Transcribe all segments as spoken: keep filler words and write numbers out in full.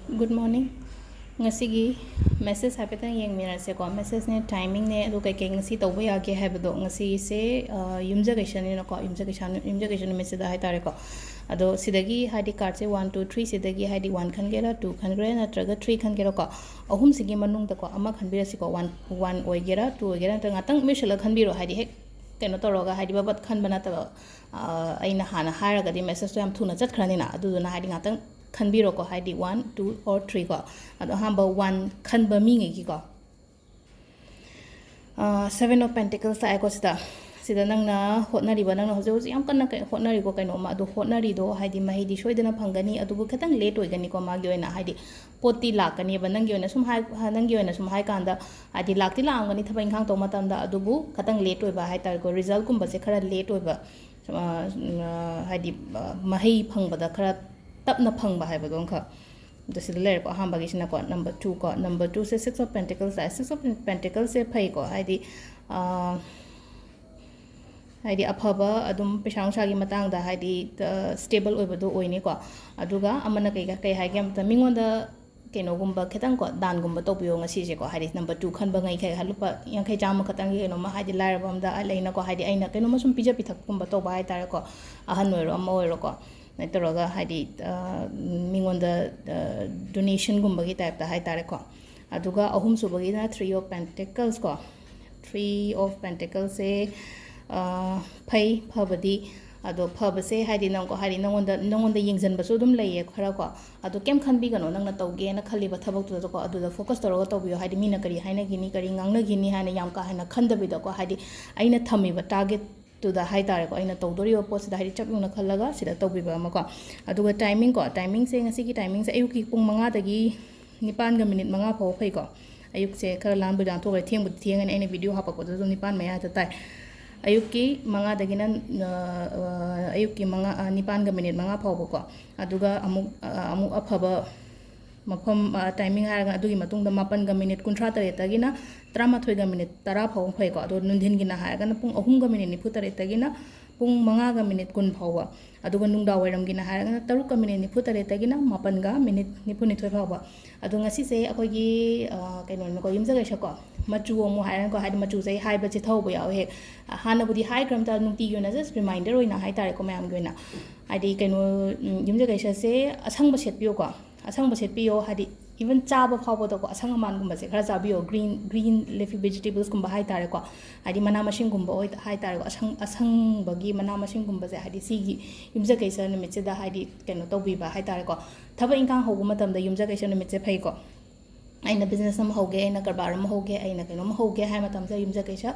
Good morning. ꯉꯁꯤꯒꯤ message ꯍꯥꯏꯐꯦꯠꯇꯪ ꯌꯦꯡꯃꯤꯟꯅꯔꯁꯦꯀꯣ꯫ Messageꯅꯦ, timingꯅꯦ, ꯑꯗꯨ ꯀꯩꯀꯩ ꯉꯁꯤ ꯇꯧꯕ ꯌꯥꯒꯦ ꯍꯥꯏꯕꯗꯣ꯫ ꯉꯁꯤꯁꯦ ꯌꯨꯝꯖꯀꯩꯁꯅꯤꯅꯀꯣ, ꯌꯨꯝꯖꯀꯩꯁ ꯌꯨꯝꯖꯀꯩꯁ ꯅꯨꯃꯤꯠꯁꯤꯗ ꯍꯥꯏꯇꯥꯔꯦꯀꯣ꯫ ꯑꯗꯣ ꯁꯤꯗꯒꯤ ꯍꯥꯏꯗꯤ cardꯁꯦ one, two, three ꯁꯤꯗꯒꯤ ꯍꯥꯏꯗꯤ one ꯈꯟꯒꯦꯔꯥ, two ꯈꯟꯒꯦꯔꯥ, ꯅꯠꯇ꯭ꯔꯒ three ꯈꯟꯒꯦꯔꯥꯀꯣ, ꯑꯍꯨꯝꯁꯤꯒꯤ ꯃꯅꯨꯡꯗꯀꯣ ꯑꯃ ꯈꯟꯕꯤꯔꯁꯤꯀꯣ꯫ One, one ꯑꯣꯏꯒꯦꯔꯥ, two ꯑꯣꯏꯒꯦꯔꯥ, ꯅꯠꯇ꯭ꯔꯒ ꯉꯥꯛꯇꯪ ꯃꯤꯠꯁꯤꯜꯂꯒ ꯈꯟꯕꯤꯔꯣ꯫ ꯍꯥꯏꯗꯤ ꯍꯦꯛ ꯀꯩꯅꯣ ꯇꯧꯔꯒ ꯍꯥꯏꯗꯤ ꯕꯕꯠ ꯈꯟꯕ ꯅꯠꯇꯕ꯫ ꯑꯩꯅ ꯍꯥꯟꯅ ꯍꯥꯏꯔꯒꯗꯤ messageꯇꯣ ꯌꯥꯝ ꯊꯨꯅ ꯆꯠꯈ꯭ꯔꯅꯤꯅ꯫ ꯑꯗꯨꯗꯨꯅ ꯍꯥꯏꯗꯤ ꯉꯥꯛꯇꯪ ꯈꯟꯕꯤꯔꯣꯀꯣ꯫ ꯍꯥꯏꯗꯤ one, two or three ꯀꯣ꯫ ꯑꯗꯣ ꯑꯍꯥꯟꯕ one ꯈꯟꯕ ꯃꯤꯉꯩꯒꯤꯀꯣ꯫ Seven of Pentacles ꯂꯥꯛꯑꯦꯀꯣ ꯁꯤꯗ꯫ ꯁꯤꯗ ꯅꯪꯅ ꯍꯣꯠꯅꯔꯤꯕ, ꯅꯪꯅ ꯍꯧꯖꯤꯛ ꯍꯧꯖꯤꯛ ꯌꯥꯝ ꯀꯟꯅ ꯀꯩ-, ꯍꯣꯠꯅꯔꯤꯀꯣ ꯀꯩꯅꯣꯝꯃ꯫ ꯑꯗꯣ ꯍꯣꯠꯅꯔꯤꯗꯣ ꯍꯥꯏꯗꯤ ꯃꯍꯩꯗꯤ ꯁꯣꯏꯗꯅ ꯐꯪꯒꯅꯤ, ꯑꯗꯨꯕꯨ ꯈꯤꯇꯪ late ꯑꯣꯏꯒꯅꯤꯀꯣ꯫ ꯃꯥꯒꯤ ꯑꯣꯏꯅ ꯍꯥꯏꯗꯤ ꯄꯣꯠꯇꯤ ꯂꯥꯛꯀꯅꯦꯕ꯫ ꯅꯪꯒꯤ ꯑꯣꯏꯅ ꯁꯨꯝ ꯍꯥꯏ-, ꯅꯪꯒꯤ ꯑꯣꯏꯅ ꯁꯨꯝ ꯍꯥꯏꯀꯥꯟꯗ ꯍꯥꯏꯗꯤ ꯂꯥꯛꯇꯤ ꯂꯥꯛꯑꯝꯒꯅꯤ ꯊꯕꯛ ꯏꯪꯈꯥꯡ ꯇꯧꯕ ꯃꯇꯝꯗ, ꯑꯗꯨꯕꯨ ꯈꯤꯇꯪ late ꯑꯣꯏꯕ ꯍꯥꯏꯇꯥꯔꯦꯀꯣ꯫ Resultꯀꯨꯝꯕꯁꯦ ꯈꯔ late ꯑꯣꯏꯕ, ꯑ, ꯑ, ꯍꯥꯏꯗꯤ, ꯑ, ꯃꯍꯩ ꯐꯪꯕꯗ ꯈꯔ ꯇꯞꯅ ꯐꯪꯕ ꯍꯥꯏꯕꯗꯣ ꯑꯃꯈꯛ꯫ ꯑꯗꯣ ꯁꯤꯗ ꯂꯩꯔꯦꯀꯣ, ꯑꯍꯥꯟꯕꯒꯤꯁꯤꯅꯀꯣ, number two ꯀꯣ꯫ Number twoꯁꯦ Six of Pentacles ꯂꯥꯛꯑꯦ꯫ Six of Pentaclesꯁꯦ ꯐꯩꯀꯣ, ꯍꯥꯏꯗꯤ, ꯑ, ꯍꯥꯏꯗꯤ ꯑꯐꯕ ꯑꯗꯨꯝ ꯄꯩꯁꯥ ꯅꯨꯡꯁꯥꯒꯤ ꯃꯇꯥꯡꯗ ꯍꯥꯏꯗꯤ, ꯑ, stable ꯑꯣꯏꯕꯗꯣ ꯑꯣꯏꯅꯤꯀꯣ꯫ ꯑꯗꯨꯒ ꯑꯃꯅ ꯀꯩ, ꯀꯩ ꯍꯥꯏꯒꯦ ꯍꯥꯏꯕꯗ, ꯃꯤꯉꯣꯟꯗ ꯀꯩꯅꯣꯒꯨꯝꯕ ꯈꯤꯇꯪꯀꯣ, ꯗꯥꯟꯒꯨꯝꯕ ꯇꯧꯕꯤꯌꯣ ꯉꯁꯤꯁꯦꯀꯣ꯫ ꯍꯥꯏꯗꯤ number two ꯈꯟꯕꯉꯩꯈꯩ ꯂꯨꯄꯥ ꯌꯥꯡꯈꯩ ꯆꯥꯝꯃ ꯈꯛꯇꯪꯒꯤ ꯀꯩꯅꯣꯝꯃ, ꯍꯥꯏꯗꯤ ꯂꯥꯏꯔꯕ ꯑꯝꯗ ꯑ, ꯂꯩꯅꯀꯣ, ꯍꯥꯏꯗꯤ ꯑꯩꯅ ꯀꯩꯅꯣꯝꯃ ꯁꯨꯝ ꯄꯤꯖ ꯄꯤꯊꯛꯀꯨꯝꯕ ꯇꯧꯕ ꯍꯥꯏꯇꯥꯔꯦꯀꯣ, ꯑꯍꯟ ꯑꯣꯏꯔꯣ ꯑꯃ ꯑꯣꯏꯔꯣꯀꯣ, ꯑꯗꯨꯃꯥꯏꯅ ꯇꯧꯔꯒ ꯍꯥꯏꯗꯤ, ꯑ, ꯃꯤꯉꯣꯟꯗ, ꯑ, donationꯒꯨꯝꯕꯒꯤ typeꯇ ꯍꯥꯏꯇꯥꯔꯦꯀꯣ꯫ ꯑꯗꯨꯒ ꯑꯍꯨꯝꯁꯨꯕꯒꯤꯅ Three of Pentacles ꯀꯣ꯫ Three of Pentaclesꯁꯦ, ꯑ, ꯐꯩ, ꯐꯕꯗꯤ꯫ ꯑꯗꯣ ꯐꯕꯁꯦ ꯍꯥꯏꯗꯤ ꯅꯪꯀꯣ, ꯍꯥꯏꯗꯤ ꯅꯪꯉꯣꯟꯗ, ꯅꯪꯉꯣꯟꯗ ꯌꯦꯡꯁꯤꯟꯕꯁꯨ ꯑꯗꯨꯝ ꯂꯩꯌꯦ ꯈꯔꯀꯣ꯫ ꯑꯗꯣ ꯀꯩꯝ ꯈꯟꯕꯤꯒꯅꯣ, ꯅꯪꯅ ꯇꯧꯒꯦꯅ ꯈꯜꯂꯤꯕ ꯊꯕꯛꯇꯨꯗꯀꯣ, ꯑꯗꯨꯗ focus ꯇꯧꯔꯒ ꯇꯧꯕꯤꯌꯣ꯫ ꯍꯥꯏꯗꯤ ꯃꯤꯅ ꯀꯔꯤ ꯍꯥꯏꯅꯈꯤꯅꯤ, ꯀꯔꯤ ꯉꯥꯡꯅꯈꯤꯅꯤ ꯍꯥꯏꯅ ꯌꯥꯝ ꯀꯥ ꯍꯦꯟꯅ ꯈꯟꯗꯕꯤꯗꯀꯣ, ꯍꯥꯏꯗꯤ ꯑꯩꯅ ꯊꯝꯃꯤꯕ targetꯇꯨꯗ ꯍꯥꯏꯇꯥꯔꯦꯀꯣ, ꯑꯩꯅ ꯇꯧꯗꯣꯔꯤꯕ ꯄꯣꯠꯁꯤꯗ ꯍꯥꯏꯗꯤ ꯆꯞ ꯌꯨꯡꯅ ꯈꯜꯂꯒ ꯁꯤꯗ ꯇꯧꯕꯤꯕ ꯑꯃꯀꯣ꯫ ꯑꯗꯨꯒ timingꯀꯣ, timingꯁꯦ, ꯉꯁꯤꯒꯤ timingꯁꯦ ꯑꯌꯨꯛꯀꯤ ꯄꯨꯡ ꯃꯉꯥꯗꯒꯤ ꯅꯤꯄꯥꯟꯒ minute ꯃꯉꯥ ꯐꯥꯎꯕ ꯐꯩꯀꯣ꯫ ꯑꯌꯨꯛꯁꯦ ꯈꯔ ꯂꯥꯡꯕꯨꯗꯤ ꯂꯥꯡꯊꯣꯛꯈ꯭ꯔꯦ, ꯊꯦꯡꯕꯨꯗꯤ ꯊꯦꯡꯉꯅꯤ, ꯑꯩꯅ video ꯍꯥꯄꯛꯄꯗꯁꯨ ꯅꯤꯄꯥꯟ ꯃꯌꯥꯗ ꯇꯥꯏ꯫ ꯑꯌꯨꯛꯀꯤ ꯃꯉꯥꯗꯒꯤꯅ, ꯑ, ꯑ, ꯑꯌꯨꯛꯀꯤ ꯃꯉꯥ, ꯑ, ꯅꯤꯄꯥꯟꯒ minute ꯃꯉꯥ ꯐꯥꯎꯕꯀꯣ꯫ ꯑꯗꯨꯒ ꯑꯃꯨꯛ, ꯑ, ꯑꯃꯨꯛ ꯑꯐꯕ ꯃꯐꯝ, ꯑ, timing ꯍꯥꯏꯔꯒ ꯑꯗꯨꯒꯤ ꯃꯇꯨꯡꯗ ꯃꯥꯄꯟꯒ minute ꯀꯨꯟꯊ꯭ꯔꯥ ꯇꯔꯦꯠꯇꯒꯤꯅ ꯇꯔꯥꯃꯥꯊꯣꯏꯒ minute ꯇꯔꯥ ꯐꯥꯎꯕ ꯐꯩꯀꯣ꯫ ꯑꯗꯣ ꯅꯨꯡꯊꯤꯟꯒꯤꯅ ꯍꯥꯏꯔꯒꯅ ꯄꯨꯡ ꯑꯍꯨꯝꯒ minute ꯅꯤꯐꯨ ꯇꯔꯦꯠꯇꯒꯤꯅ ꯄꯨꯡ ꯃꯉꯥꯒ ꯃꯤꯅꯤꯠ ꯀꯨꯟ ꯐꯥꯎꯕ, ꯑꯗꯨꯒ ꯅꯨꯡꯗꯥꯡ ꯋꯥꯏꯔꯝꯒꯤꯅ ꯍꯥꯏꯔꯒꯅ ꯇꯔꯨꯛꯀ ꯃꯤꯅꯤꯠ ꯅꯤꯐꯨ ꯇꯔꯦꯠꯇꯒꯤꯅ ꯃꯥꯄꯟꯒ ꯃꯤꯅꯤꯠ ꯅꯤꯐꯨ ꯅꯤꯊꯣꯏ ꯐꯥꯎꯕ꯫ ꯑꯗꯣ ꯉꯁꯤꯁꯦ ꯑꯩꯈꯣꯏꯒꯤ, ꯑ, ꯀꯩꯅꯣꯅꯤꯀꯣ, ꯌꯨꯝꯁꯀꯩꯁꯀꯣ, ꯃꯆꯨ ꯑꯃꯨꯛ ꯍꯥꯏꯔꯒꯀꯣ, ꯍꯥꯏꯗꯤ ꯃꯆꯨꯁꯦ ꯑꯩ ꯍꯥꯏꯕ ꯆꯤꯊꯍꯧꯕ ꯌꯥꯎꯋꯦ ꯍꯦꯛ꯫ ꯍꯥꯟꯅꯕꯨꯗꯤ ꯍꯥꯏꯈ꯭ꯔꯕ ꯃꯇꯨꯡꯗ ꯅꯨꯡꯇꯤꯒꯤ ꯑꯣꯏꯅ just reminder ꯑꯣꯏꯅ ꯍꯥꯏꯇꯥꯔꯦꯀꯣ, ꯃꯌꯥꯝꯒꯤ ꯑꯣꯏꯅ꯫ ꯍꯥꯏꯗꯤ ꯀꯩꯅꯣ, ꯎꯝ, ꯌꯨꯝꯁꯀꯩꯁꯁꯦ ꯑꯁꯪꯕ ꯁꯦꯠꯄꯤꯌꯨꯀꯣ, ꯑꯁꯪꯕ ꯁꯦꯠꯄꯤꯌꯣ꯫ ꯍꯥꯏꯗꯤ even ꯆꯥꯕ ꯐꯥꯎꯕꯗꯀꯣ, ꯑꯁꯪ ꯑꯃꯥꯟꯒꯨꯝꯕꯁꯦ ꯈꯔ ꯆꯥꯕꯤꯌꯣ, green, green leafy vegetableꯁꯀꯨꯝꯕ ꯍꯥꯏꯇꯥꯔꯦꯀꯣ꯫ ꯍꯥꯏꯗꯤ ꯃꯅꯥ ꯃꯁꯤꯡꯒꯨꯝꯕ ꯑꯣꯏ ꯍꯥꯏꯇꯥꯔꯦꯀꯣ, ꯑꯁꯪ-, ꯑꯁꯪꯕꯒꯤ ꯃꯅꯥ ꯃꯁꯤꯡꯒꯨꯝꯕꯁꯦ, ꯍꯥꯏꯗꯤ ꯁꯤꯒꯤ ꯌꯨꯝꯁꯀꯩꯁ ꯅꯨꯃꯤꯠꯁꯤꯗ ꯍꯥꯏꯗꯤ ꯀꯩꯅꯣ ꯇꯧꯕꯤꯕ ꯍꯥꯏꯇꯥꯔꯦꯀꯣ꯫ ꯊꯕꯛ ꯏꯪꯈꯥꯡ ꯍꯧꯕ ꯃꯇꯝꯗ ꯌꯨꯝꯁꯀꯩꯁ ꯅꯨꯃꯤꯠꯁꯦ ꯐꯩꯀꯣ꯫ ꯑꯩꯅ business ꯑꯃ ꯍꯧꯒꯦ, ꯑꯩꯅ ꯀꯔꯕꯥꯔ ꯑꯃ ꯍꯧꯒꯦ, ꯑꯩꯅ ꯀꯩꯅꯣꯝ ꯍꯧꯒꯦ ꯍꯥꯏ ꯃꯇꯝꯗ ꯌꯨꯝꯁꯀꯩꯁ,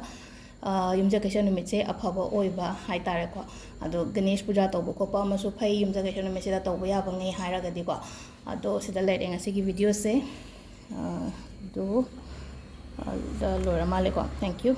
ꯑ, ꯌꯨꯝꯁꯀꯩꯁ ꯅꯨꯃꯤꯠꯁꯦ ꯑꯐꯕ ꯑꯣꯏꯕ ꯍꯥꯏꯇꯥꯔꯦꯀꯣ꯫ ꯑꯗꯣ ꯒꯅꯦꯁ ꯄꯨꯖꯥ ꯇꯧꯕ ꯈꯣꯠꯄ ꯑꯃꯁꯨ ꯐꯩ, ꯌꯨꯝꯁꯀꯩꯁ ꯅꯨꯃꯤꯠꯁꯤꯗ ꯇꯧꯕ ꯌꯥꯕꯉꯩ ꯍꯥꯏꯔꯒꯗꯤꯀꯣ꯫ ꯑꯗꯣ ꯁꯤꯗ ꯂꯩꯔꯦ ꯉꯁꯤꯒꯤ videoꯁꯦ꯫ ꯑ, ꯑꯗꯣ, ꯑ, ꯂꯣꯏꯔ ꯃꯥꯜꯂꯦꯀꯣ꯫ Thank you꯫